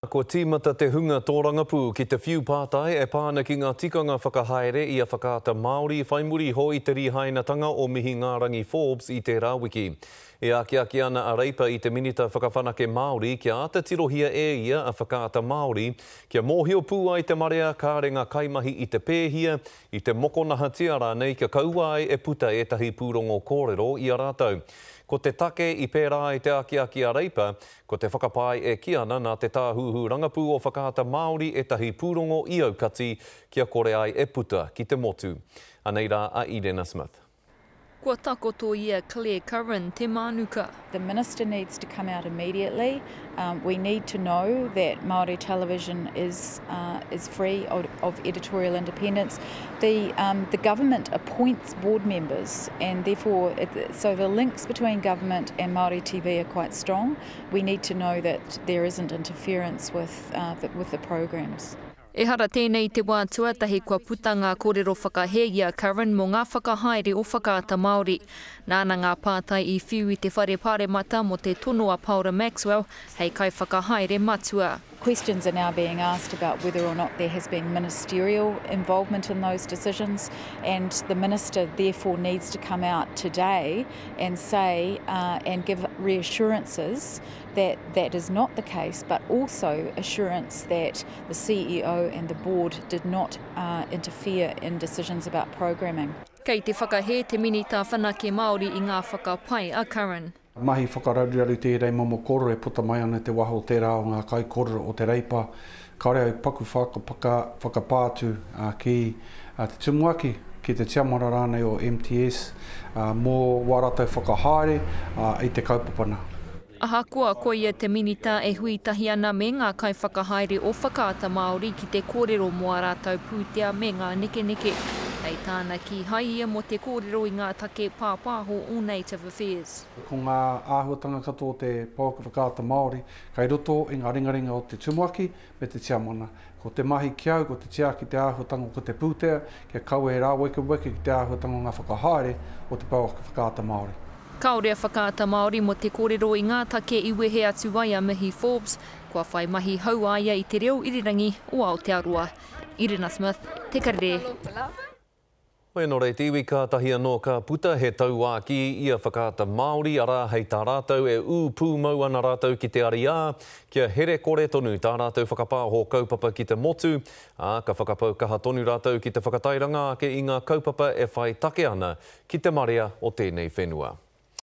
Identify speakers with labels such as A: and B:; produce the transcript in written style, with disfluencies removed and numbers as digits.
A: Kua tīmata te hunga tōrangapū ki te whiu pātai e pā ana ki ngā tikanga whakahaere i a Whakaata Māori whai muri iho i te rīhainatanga o Mihingārangi Forbes i tērā wiki. E akiaki ana a Reipa i te Minita Whakawhanake Māori kia āta tirohia e ia a Whakaata Māori kia mōhio pū ai te marea kāre ngā kaimahi i te pēhia, i te mokonahatia rānei kia kaua ai e puta ētahi pūrongo kōrero i a rātou. Ko te take i pērā ai te akiaki a Reipa, Ko te whakapae e kī ana nā te Tāhuhu Rangapū o Whakaata Māori ētahi pūrongo i aukati kia kore ai e puta ki te motu. Anei rā a Edena Smith.
B: Kua takoto i a Claire Curran te mānuka.
C: The Minister needs to come out immediately. We need to know that Māori Television is is free of of editorial independence. The the government appoints board members and therefore so the links between government and Māori TV are quite strong. We need to know that there isn't interference with, uh, the, with the programmes.
B: Ehara tēnei i te wā tuatahi kua puta ngā kōrero whakahē i a Curran mō ngā whakahaere o Whakaata Māori. Nāna ngā pātai i whiu i te Whare Pāremata mō te tono a Paora Maxwell hei kaiwhakahaere matua.
C: Questions are now being asked about whether or not there has been ministerial involvement in those decisions and the Minister therefore needs to come out today and say uh, and give reassurances that that is not the case, but also assurance that the CEO and the board did not uh, interfere in decisions about programming.
B: Kei te whakahē te Minita Whanake Māori i ngā whakapae a Curran.
D: Mahi whakararuraru tērei momo kōrero e puta mai ana i te waho o tērā o ngā kaikōrero o te Reipa. Kāore au paku whakapā atu ki te tumuaki, ki te tiamara rānei o MTS mō wā rātou whakahaere i te kaupapa nā.
B: Ahakoa ko ia te Minita e hui tahi ana me ngā kaiwhakahaere o Whakaata Māori ki te kōrero mō ā rātou pūtea me ngā nekeneke, hei tāna kīhai ia mō te kōrero i ngā take pāpāho o Native Affairs.
D: Ko ngā āhuatanga katoa o te pouaka whakaata Māori kei roto i ngā ringaringa o te tumuaki me te tiamana. Ko te mahi ki au ko te tiaki te āhuatanga ko te pūtea kia kaua e rāwekeweke ki te āhuatanga o ngā whakahaere o te pouaka whakaata Māori.
B: Kāore a Whakaata Māori mō te kōrero i ngā take i wehe atu ai a Mihi Forbes, kua whai mahi hou a ia i te reo irirangi o Aotearoa. Irina Smith, Te Karere.
A: Hoi anō rei te iwi kātahi anō ka puta he tauākī i a Whakaata Māori, arā, hei tā rātou e ū pūmau ana rātou ki te ariā kia herekore tonu tā rātou whakapāho kaupapa ki te motu, ā, ka whakapau kaha tonu rātou ki te whakatairanga ake i ngā kaupapa e whai take ana ki te marea o tēnei whenua.